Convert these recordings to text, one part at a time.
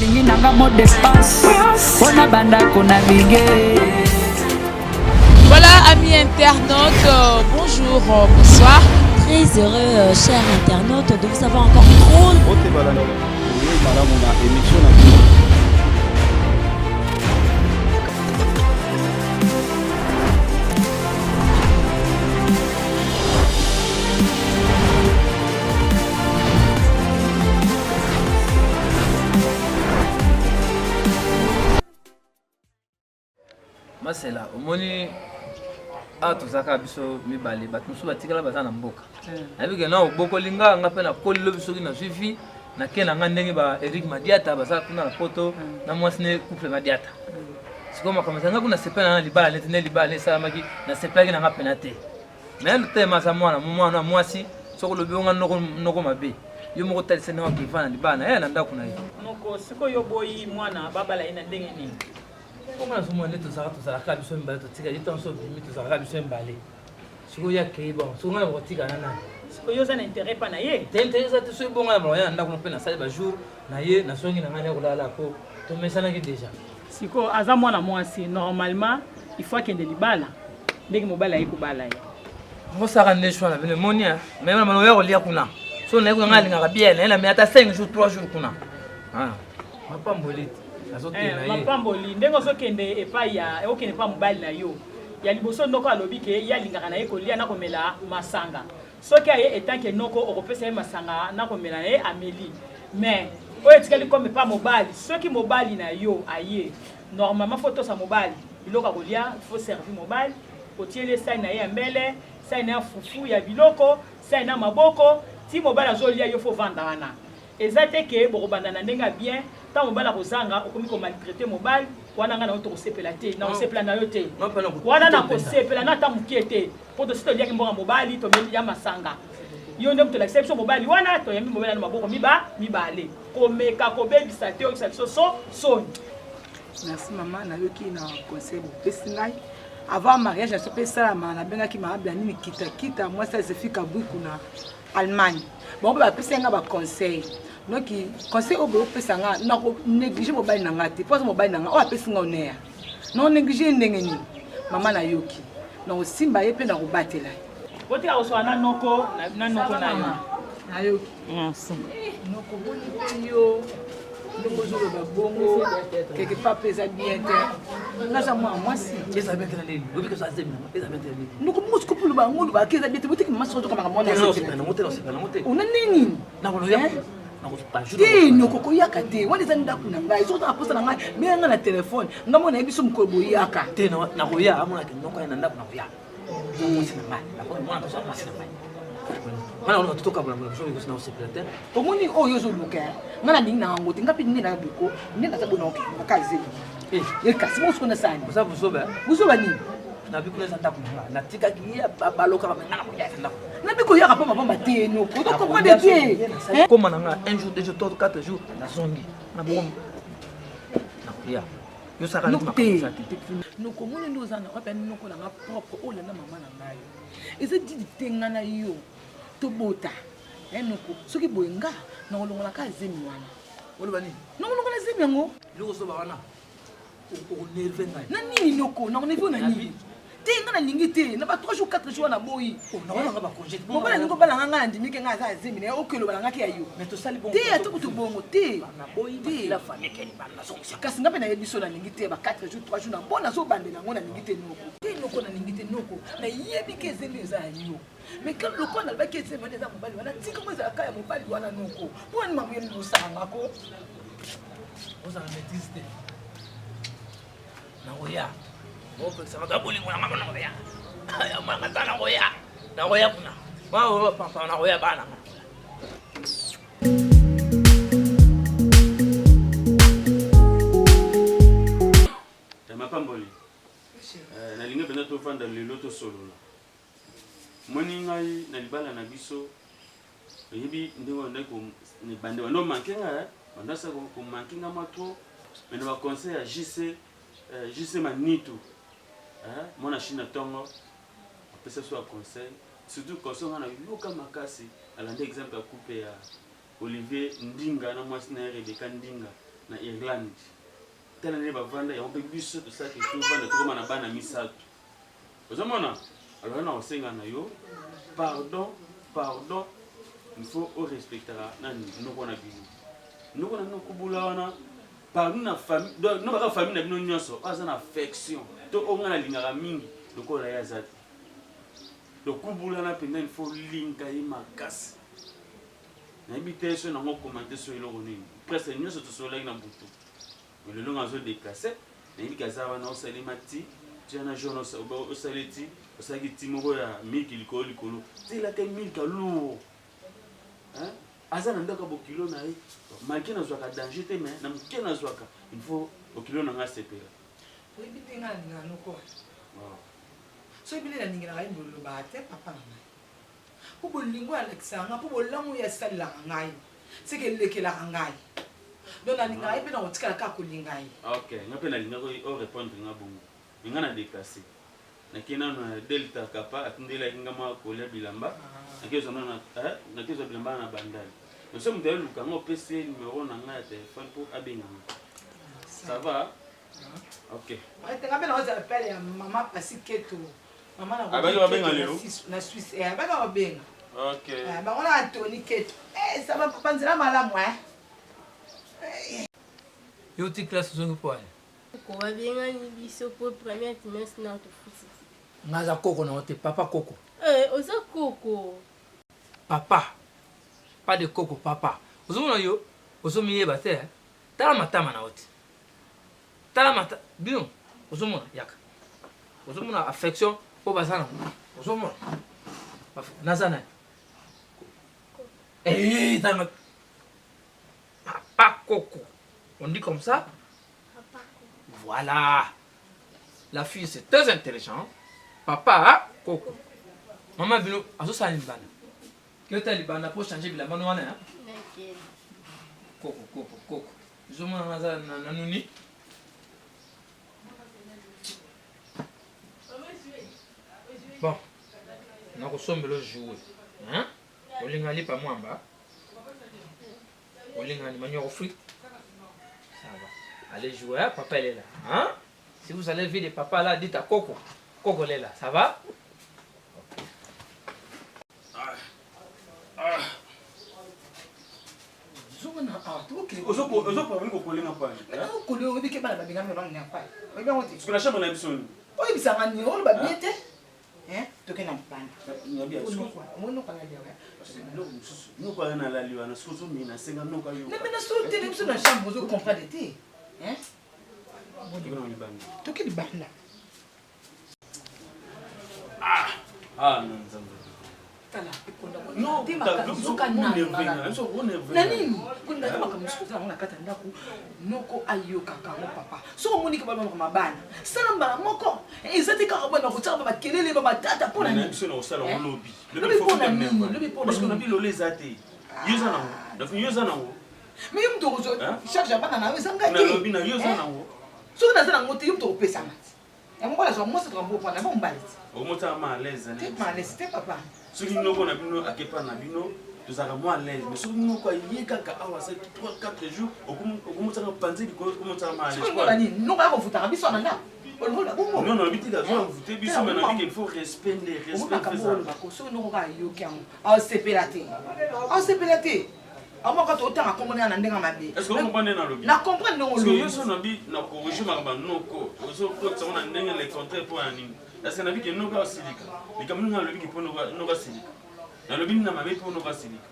Nalingi nanga mot de passe mpo na banda ko navigue. Voilà, amis internautes, bonjour, bonsoir. Très heureux, chers internautes, de vous avoir encore trop. Mbote balandi boyei malamu na emission na bino. Masela omoni awa tozalaka biso mibale bato mosusu batikala baza na mboka nayebi ke na obokoli nga nga mpe nakoli lobi soki nazwi vie nake na nga ndenge ba Eric Madiata baza kuna na poto na mwasi ne couple Madiata sikoyo makambo eza nga kuna sepela na libala neti nde libala nde esalamaki nasepelaki na nga mpena te mais lutema aza mwana mwana mwasi soki olobi onga noko noko mabe yo moko talisa ndenge akeva na libala na ye na ndako na ye noko sikoyo oboyi mwana babala ye na ndenge nini Bongo nazomona nde tozalaka tozalaka biso mibale totikali ntango so obimi tozalaka biso mibale sikoyo ye akei bon soki ngai nakotika na nani sikoyo yo oza na intérêt mpa na ye te intérêt eza te soki bongo na bango ya na ndako mpe nasali bajour na ye nazongi na ngai na kolala po tomesanaki déjà sikoyo aza mwana mwasi normalement il faut akende libala ndenge mobali aye kobala ye mosaka nde choix na bino emoni mais na maloya kolia kuna so naye kuna ngai alingaka bien naye na me ata 5 jours 3 jours kuna ah. mapamboli azokende na ye mapamboli ndenge ozokende epai ya okende epai mobali na yo ya liboso noko alobi ke ye alingaka na ye kolia na komela masanga soki aye etanke noko okopesa ye masanga na komela na ye ameli mais oyo etikali comme epai mobali soki mobali na yo aye normalement faut tosa mobali biloko ya kolia faut servir mobali otieli ye sani na ye ya mbele sani na ya fufu ya biloko sani na maboko ti mobali azolia yo faut vanda wana Eza te ke bokobanda na ndenge ya bien, tango mobali akozanga okomi ko maltraiter mobali, wana nga na yo tokosepela te, nakosepela na yo te. Wana nakosepela na ata mukie te, po tosi toliaki mbongo ya mobali, tomeli ya masanga. Yo nde moto olakisa biso mobali wana, toyambi mobali na maboko mibale. Komeka kobebisa te, oyokisa biso so soni. Merci mama, nayoki na conseil bopesi ngai. Avant mariage na biso mpe esalama, nabengaki mama Blandine Kitakita, mwasi ya Zefi Kabwiku na Allemagne. Bango mpe bapesaki nga ba conseil. Donc conseil oyo bopesa nga nako négliger mobali na nga te mpo aza mobali na nga oyo apesi nga honneur. Nako négliger ye ndenge nini? Mama nayoki. Nakosimba ye mpe nakobatela ye. Botika koswana na noko na noko na yo. Nayoki. Merci. Noko boni mpe yo ndenge ozoloba bongo quelque part mpe eza bien te naza mwana mwasi eza bien te na nini oyebi ke azemi eza bien te na nini noko bongo sikoyo oloba yango olobaka eza bien te boteki mama soko ozokamaka mwana ona nini te noko koyaka te wana eza ndako na ngai soki oza na posa na ngai benga ngai na telefone ngai mona yebi so mokolo boyaka te nakoya amonaka noko ya na ndako nakoya mwasi na ngai mwana toza mwasi na ngai omoni oyo ozoluka ngai nalingi na yango te ngai mpe nde na biko nde naza bona okendaka zeli eh. eh, kasi bongo sikoyo nasani buzoba nini nabi kuna eza ndako na ngai natikaki ye balokaka me ngai nakoya eza ndako nabi koyaka pamba pamba te noko ozo comprendre te koma na ngai un jour deux jours trois quatre jours nazongi na bongo nakoya yosaka neti makambo eza te noko omoni nde oza na wapi noko na nga propre olanda mama na ngai eza didi te nga na yo tobota eh, noko soki boye nga nakolongola ka zemi wana oloba nini nakolongola zemi yango eloko ozoba wana okonerve ngai na nini noko nakonerve na nini te nga nalingi te na ba 3 jours 4 jours wana boyi oh, mobali alingi obala nga ngai nandimi ke ngai aza azemi na ye okeloba na ngaki ya yo te ata kutu bongo te kasi nga mpe nayebi so nalingi te ba 4 jours 3 jours na bo nazobandela yango nalingi te noko te noko nalingi te noko nayebi ke ezemi eza ya yo mais quand lokola nalobaki ezemi wana eza mobali wana tika ngo ezalaka ya mobali wana noko mpo wani mambo ye losanga ko ozala maîtrise te nakoya opekisaka ta bolingo na ngai nakoya manga ta nakoya nakoya kuna papa nakoya bana nga Mapamboli, eh, nalingi mpenza tofanda lelo tosolola. Moni ngai na libala na biso, oyebi ndenge bandaki bande bando manke ngai, eh? bando asa komanke ngai mwa trop, mais na baconseil ya JC, eh, JC Manitu, eh, mwana Chine na tongo, apesa biso ba conseil, surtout conseil ngai nayoka makasi, alanda exemple ya couple ya Olivier Ndinga na mwasi na ye Rebecca Ndinga. na Irlande. Tala ndenge bavanda yango mpe biso tosalaki tovanda tokoma na bana misato. Ozomona? Alors na kosenga na yo pardon, pardon, il faut o respectaka nani noko na bino. Noko na bino kubula wana parmi na famille, donc noko kaka famille na bino nyonso aza na affection to oyo ngai nalingaka mingi lokola ye aza te. Donc kubula na mpenza il faut linga ye makasi. Nayebi te soki nango commente soki eloko nini. Presque nyonso tosololaki na butu. Mais lelo nga azo déplacer, nayebi ke aza wana osalema ti tia na jaune osali ti osalaki ti moko ya milki likolo likolo tielaka milki ya lourd hein? aza na ndako ya bokilo na ye malgre nazwaka danger te mais na moke nazwaka il faut bokilo na ngai asepela. Oyebi te ngai nalingaka noko wana soki bino nalingelaka ye bolobaka te papa na ngai mpo bolingo alakisaka ngai mpo bolamu oyo asalelaka ngai seke elekelaka ngai donc nalingaka ye mpe nakotikala kaka kolinga ye. Ok nga mpe nalingaki o repondre nga bongo mais nga na deplace nake nano na delta kapa atindelaki nga mwa kolia bilamba nake zwa nano nake zwa bilamba na bandal mais soki moto ayeluka nga opesi ye numero na nga ya telefone mpo abenga nga ça va ok nga mpe nakozala appel ya mama pasi keto mama na Abaki babenga lelo? na Suisse eh abaki babenga ok eh bango na Anthony Keto eh ça va papa nzela malamu eh Yo ti classe ozongi mpo ani? Koko babengani biso mpo premier trimestre nao tofuti. Nga aza koko na yo te papa koko. Eh oza koko. Papa pas de koko papa ozomona yo ozomiyeba te eh? Tala matama na yo te tala mata bino ozomona yaka ozomona affection oyo baza nango ozomona naza nani eh, tanga papa koko on dit comme ça voilà la fille c'est très intelligent papa koko mama bino azosala nini bana keta libanda po changer bilamba no wana koko koko koko Ozomona naza na nuni. Bon, nakosombela joue. Hein? Olinga lipa mwamba? Olinga ni manioko fruit? Ça va. Allez jouer, hein? papa il est là. Hein? Si vous allez vivre papa là, dites à Coco. Coco est là. Ça va? Zonga na awa tokokende. Ozo parvenir kokolenga pa. Okole oyebi ke bana babengami na bango na pa. Oyebi yango te. Sikola chambre na biso ni. Oyebisa nga nini oloba bien te. Hein? Tokende na libanda. Monoko na liwa. Biloko mosusu. Noko aya na lali wana sikoyo ozomina senga noko ayoka. Na mena so te na biso na chambre ozo comprendre te. Hein? Tokende na libanda. Tokende libanda. Ah! Ah, non, Nzambe. Tala, na nini kolingaka makambo mosusu oza yango na kati ya ndako noko ayokaka yango papa soki omoni ke balobaka mabana sala mbala moko eza te kaka bana kotiaka ba makelele ba matata mpo na nini biso na kosala yango lobi lobi mpo na nini lobi mpo na nini parce que lolo eza te yo oza nango yo oza nango mais yo moto okozwa charge ya bana na yo eza ngai te nalobi na yo oza nango soki naza nango te yo moto okopesanga te yango mobali azwa mwasi azwaka mbongo mpona mobali te okomotaka ma alaise te ma alaise te papa soki noko na bino akepa na bino tozalaka mwa alaise mais soki noko aye kaka awa asali 3 4 jours okomotaka panze likolo okomotaka ma alaise nini noko akofutaka biso na ndako oloba bongo non non bitika azo envoûter biso mais nabi qu'il faut respect nde respect feza soki noko kaka ayoki yango aosepela te aosepela te amoko totanga kombo na ndenge mabe est-ce que comprendre na lobi na comprendre ndenge olobi yo so nabi na corriger makambo noko ozo kotisa ngo na ndenge le contraire mpo ya nini est-ce que nabi ke noko asilika likambo nini nalobi ke mpo noko asilika nalobi nini na mabe mpo noko asilika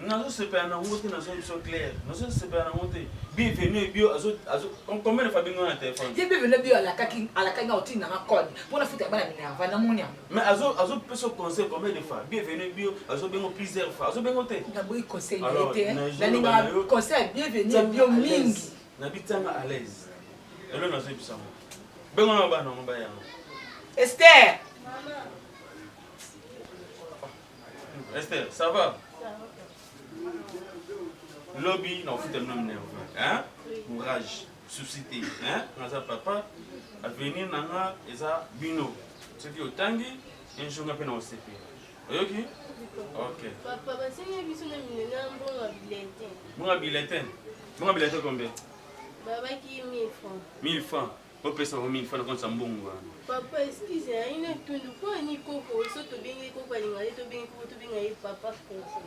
nazosepela na yango te nazo biso claire nazosepela na yango te bienvenu bio azo azo combien de fois benga na téléphone ye bienvenu bio alakaki alakaki nga otinda nga code mpo nafuta bana minerva namoni yango Mais azo azo pesa conseil combien de fois? Bienvenue bio azo bengo plusieurs fois. Azo bengo te. Naboyi conseil na ye te. Nalinga conseil bienvenue bio mingi. Na bitanga à l'aise. Lelo nazo yebisa ngo. Bengo na bana ngo baya. Esther. Esther, ça va? Lobi na ofuta bino minerva. Hein? Courage. Souci te hein naza papa avenir na nga eza bino soki otangi un jour nga mpe na osepela oyoki ok papa basengi biso na minene mbongo ya bulletin mbongo ya bulletin mbongo ya bulletin combien? Babaki 1000 francs. 1000 francs. Opesa bango 1000 francs na konsa mbongo wana. Papa excuse na ino tundu mpo ni koko so tobengi koko alinga ye tobengi koko tobenga ye papa koko.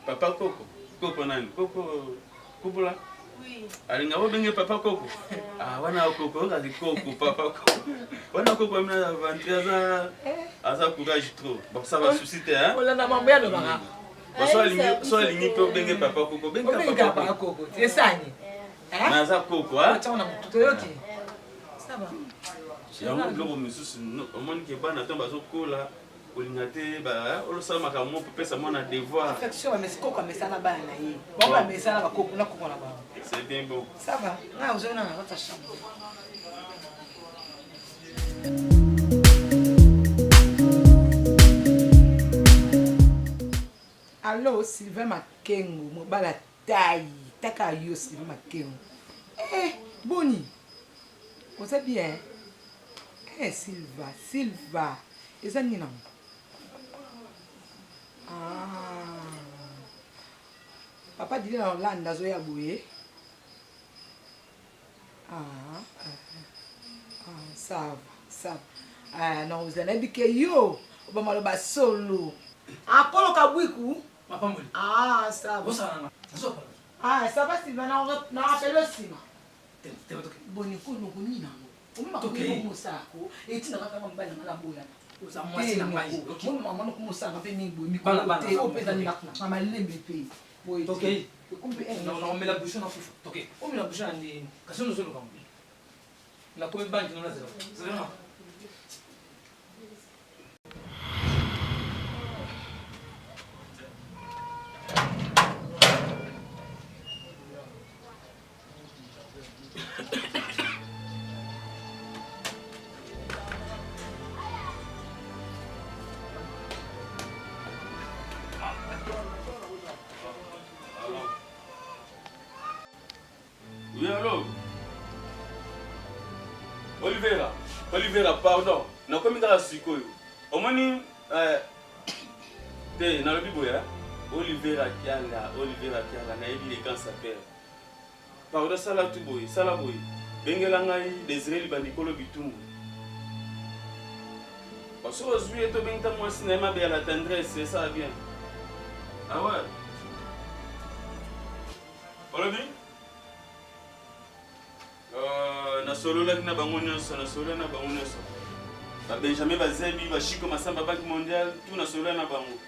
Papa koko? Koko nani? Koko kubula? Oui. Alinga obenge papa koko? Ah wana koko okaki koko papa koko. Wana koko amina aventure aza aza courage trop. Bon ça va souci te hein. Olanda mambo ya lobaka. Bon so alingi so alingi pe obenge papa koko benga papa koko. Esani. Eh? Naza koko hein. Acha na mutu toyoki. Ça va. Yango biloko misusu omoni ke bana ntango bazokola kolinga te olosala makambo moko pesa mwana devoir. Affection bamesi koko amesana bana na ye. Bango bamesana bakoko na koko na bango. C'est bien bon. Ça va. Nga ozongi na kati ya chambre. Allo Sylvain Makengo mobala taille taka yo Sylvain Makengo eh boni oza bien eh Silva Silva eza nini nango ah papa Didi na Hollande azoya boye ah, ah, ah, ça va ça va ah, nakozala nayebi ke yo obama loba solo akolo kabwiku Mapamboli. Ah, ça va. Ah, ça va Sylvain, na rappelle nsima. Boni ko noko nini nango? Omema ko mosala ko etina kaka mobali na nga naboyana. Oza mwasi na ngai. Mama mama noko mosala mpe mingi boye mikolo te oyo mpe ezali na malembe mpe. Boye te. Tokei. Ekomi mpe Nakomela bouchon na fufu. Tokei. Omela bouchon na ndenge. Kasi ozoluka ngo. Nakomi banki no nazela. Zela. Oui, allô Olivera, Olivera, pardon. Nakomi kaka sikoyo. Omoni eh, te nalobi boye eh? Olivera Kiala, Olivera Kiala, nayebi les grands sapeurs. Pardon, sala tu boye, sala boye. Bengela ngai Désiré Libandi kolo bitumbu. Soki ozwi ye tobengi ta mwasi na ye mabe ya la tendresse, esala bien. Ah ouais. Olobi? Euh, nasololaki na bango nyonso, nasololaki na bango nyonso. Ba Benjamin Bazebi, ba Chico Massamba Banque Mondiale, tout nasololaki na bango.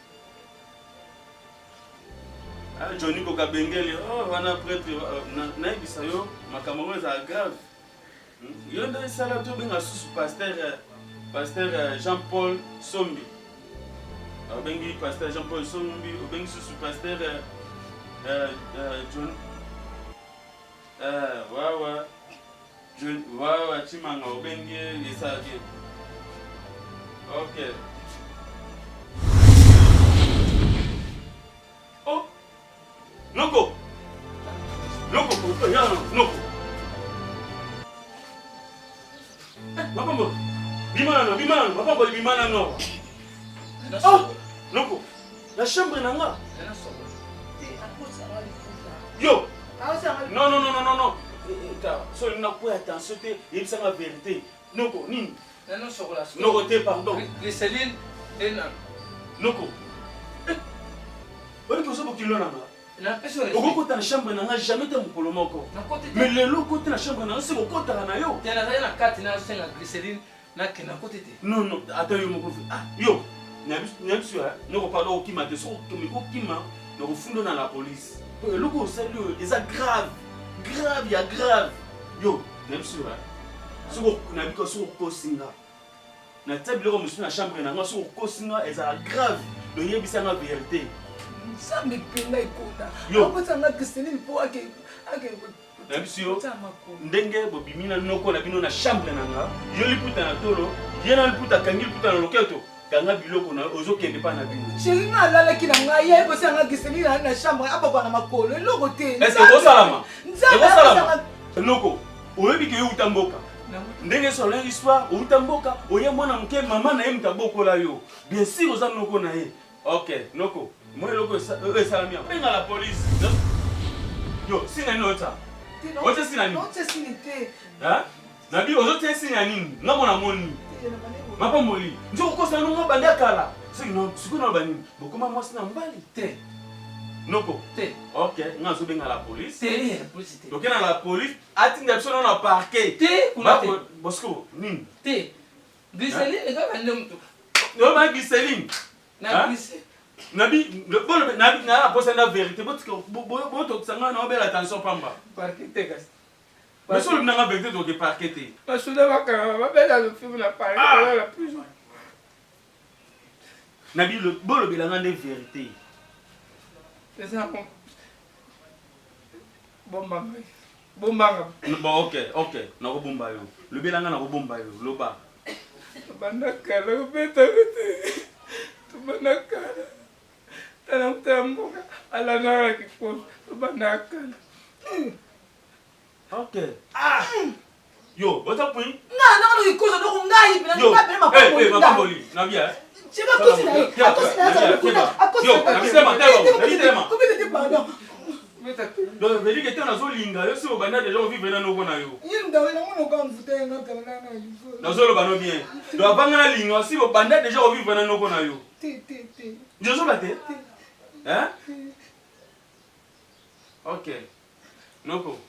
Ah, Johnny Kokabengele, oh, wana prêtre, euh, nayebisa yo makambo yango ezala grave. Hmm? Yo nde esala tobenga susu pasteur euh, pasteur euh, Jean-Paul Sombi. Obengi pasteur Jean-Paul Sombi, obengi susu pasteur euh, euh, euh, John euh, wawa John wawa Chimanga obengi esala bien. Ok. Oh! Noko! Noko! Ya, noko! Eh, mapambo! Bima nano, bima nano, mapambo bima nano. Oh! Noko! Na chambre na nga. Yo! Non, non, non, non, non, non. So na kwa attention te, yebisa nga vérité. Noko, nini? Noko te pardon. Glyceline ena. Noko. Eh. Oyoki ozo bokilo na nga. Okokota na chambre na nga jamais te mokolo moko. Mais lelo okoti na chambre na nga se kokotaka na yo. Te nazali na kati nasenga glyceline nakenda koti te. Non non ata yo moko ah yo na biso ya noko pardon okima te soki okima nakofunda na la police. Po eloko osali oyo eza grave grave ya grave yo na biso ya soki nabika soki okosi nga natia biloko mosusu na chambre na nga soki okosi nga ezala grave loyebisa nga verité nzambe mpenza ekota akotisa nga kristeline mpo ake nayebisi yo ndenge bobimi na noko na bino na chambre na nga yo liputa na tolo ye na liputa akangi liputa na loketo kanga biloko na yo ozokende mpa na bino sheri nga alalaki na ngai ye bosi yanga giseli na na chambre abakwa na makolo eloko te est-ce ekosalama ekosalama noko oyebi ke yo uta mboka ndenge solo histoire outa mboka oye mwana moke mama na ye moto abokola yo bien sûr oza noko na ye ok noko mwa eloko oyo esalami yango benga la police yo sina nini ota. Otie signe ya nini? Otie signe te. Hein? Nabi ozotia signe ya nini? Nga mona moni. Mapamboli. Nzoko kosa nongo banda kala. Soki no sikoyo naloba nini? Bokoma mwasi na mobali? Te. Noko. Te. Ok, nga azobenga la police. Te, la police te. Toke na la police, atinda biso na parquet. Te, kuna te. Bosco, nini? Te. Glycéline kaka nde moto. Yo ba glycéline. Na glisse. Nabi bolobe nabi na posa na vérité botika botokisa nga na obela attention pamba. Parquet te kasi. Mais solo nanga vérité toke parquet te. Basoda bakanga babela lofimu na parquet ah! la prison. Nabi bolobela nga nde vérité. Eza bomba ngai. Bombanga. Bon ok ok nakobomba yo. Lobela nga nakobomba yo. Loba. Tobanda kala kobetaka te. Tobanda kala. Tala mutala mboka alandaka kikoso. Tobanda kala. Ok. Ah! Yo, bota pui. Nga na no kikoso donc ngai pena Yo, nga pena eh, eh, mapamboli. mapamboli. Na bien. Cheka kosi na ye. Akosi na ye kuna. Akosi. Yo, na bisema telema, na telema. Kobeta te pardon. Donc, veut dire que te nazolinga yo si obanda déjà ovivre na noko na yo. Ye ndawe na mona kwa mvuta ya nga pena na kikoso. Nazoloba no bien. Donc avant nga nalinga si obanda déjà ovivre na noko na yo. Te te te. Nzozoba te? Hein? Ok. Noko.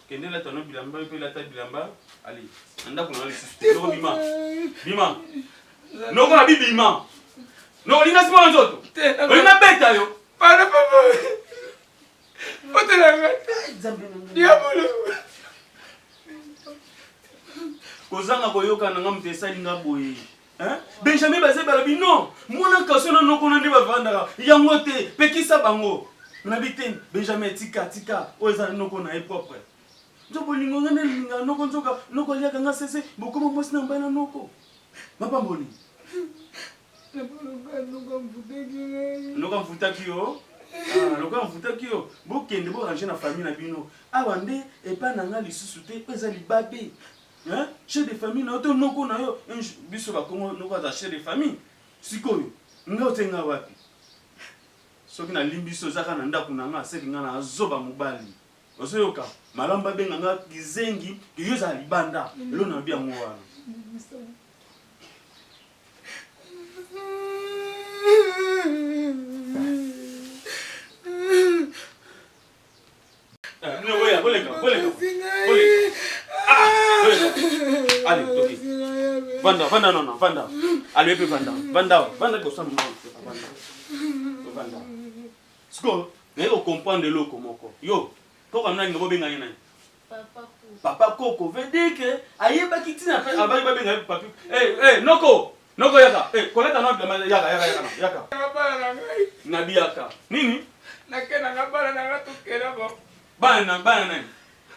Kende lata no bilamba yo pe lata bilamba. Allez, na ndako na lisusu te. Noko bima. Bima. Noko na bibima. Noko linga sima na nzoto. Olinga beta yo. Pardon papa. Otela ngai. Diabolo. Kozanga koyokana nga moto esali nga boye. Hein? Benjamin Bazebe alobi non, mwana kaso na noko na nde bavandaka yango te, pekisa bango. Nabi te, Benjamin tika tika, oyo eza noko na ye propre. Nzo bolingo nga nalinga noko nzoka noko aliaka nga sese bokoma mwasi na mbai na noko. Mapamboli. Noko amvutaki yo. Ah, lokola amvutaki yo, bokende bo ranger na famille na bino. Awa nde epai na nga lisusu te, oyo eza libabe. Hein? Chef de famille na yo to noko na yo biso ba kongo noko aza chef de famille. Sikoyo nga otie nga wapi? Soki na limbisi oza kaka na ndako na nga seki nga na zoba mobali. Ozoyoka malamu babenga nga kizengi ke yo ozala libanda elo na bi yango wana. Allez, toki. Vanda, vanda non non, vanda. Allez, pe vanda. Vanda, vanda ko sama. Vanda. Vanda. Siko, naye ko comprendre eloko moko. Yo, koko nani ngo benga ye nani? Papa Koko. Papa Koko veut dire que ayebaki tina pe abaki babenga ye papi. Eh, eh, noko. Noko yaka. Eh, koleta no yaka yaka yaka yaka. Bana na ngai. Nabi yaka. Nini? Nake na nga bana na nga tokela ba. Bana na bana nani?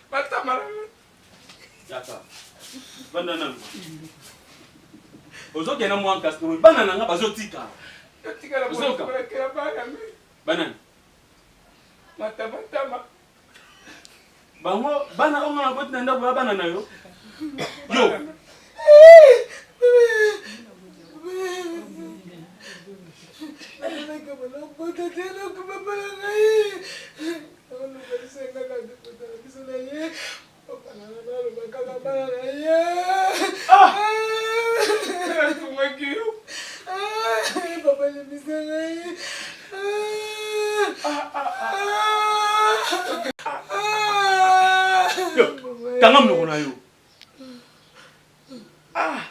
Batama na nga. Yaka. Banda nanu. Ozokenda mwa kasi bana na nga bazotika. Totikala Ozoka. bolakela bana ngai. Bana. Matamatama. Bango bana oyo nga naboti na ndako ya bana na yo. Yo. Nasungaki yo. Yo. Kanga monoko na yo. Ah.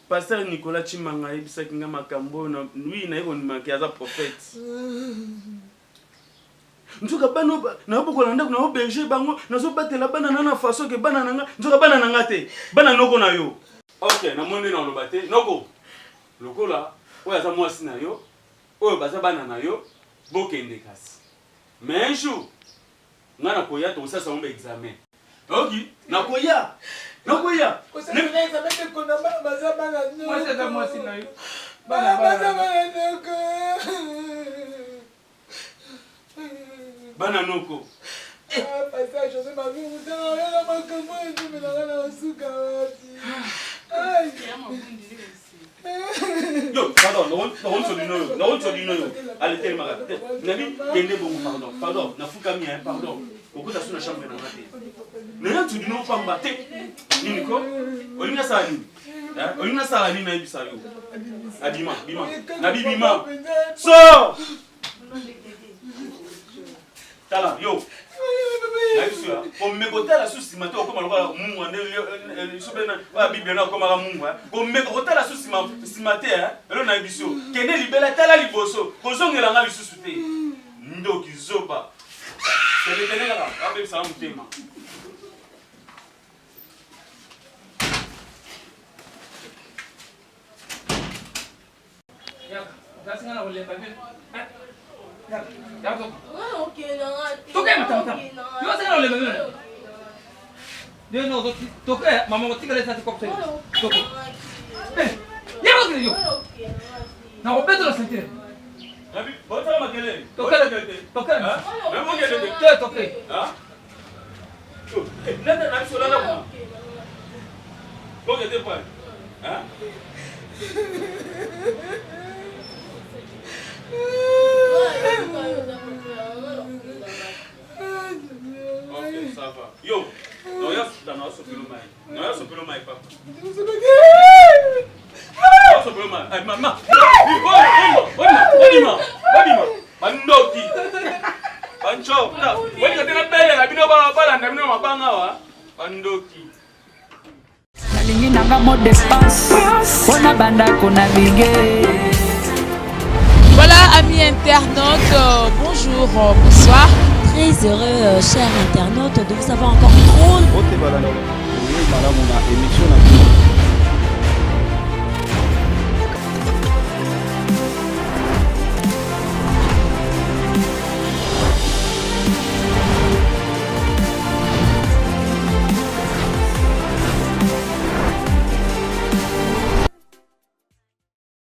Pasteur Nicolas Chimanga ayebisaki nga makambo oyo na oui naye kondima ke aza prophète. Nzoka bana oyo nazobokola na ndako nazo berger bango nazobatela bana na na façon ke bana na nga nzoka bana na nga te bana noko na yo. Ok namoni nde naloba te noko lokola oyo aza mwasi na yo oyo baza bana na yo bokende kasi mais un jour nga nakoya tokosalisa bango ba examen. Oki nakoya nakoya. Mwasi aza mwasi na yo. Bana baza bana noko. Bana noko. Pasteur José Mavungu, tala oyoka makambo oyo ezomelaka na basuka wapi. Ai. Yo, pardon, nakonso bino yo, nakonso bino yo. Ale telemaka te. Nabi kende bongo pardon, pardon, nafukami hein, pardon. Okota su na chambre na nga te. Naya nsu bino pamba te. Nini ko? Olingi nasala nini? Olingi nasala nini nayebisa yo? Abima, bima. Nabi bima. Sors! Tala yo. Nayebi ya komeka kotala su nsima te okoma lokola mungwa nde biso mpe oyo bible na okomaka mungwa komeka kotala su nsima te elo nayebi biso kende libela tala liboso kozongela nga lisusu te ndoki zoba kende kende kaka abebisaka motema. Nakobetela ceinture. Toke. Ok, ça va. Yo, noya sopelo mai. Noya sopelo mai papa. Noya sopelo mai. Ay mama. Obima, obima. Bandoki. Bancho. Bolinga te nabelela bino balanda bino mabanga awa. Bandoki. Nalingi nanga mot de passe mpona bandako na binge. Voilà, amis internautes, bonjour, bonsoir. Très heureux, chers internautes, de vous avoir encore trop. Mbote balandi, boyei malamu na emission na bino.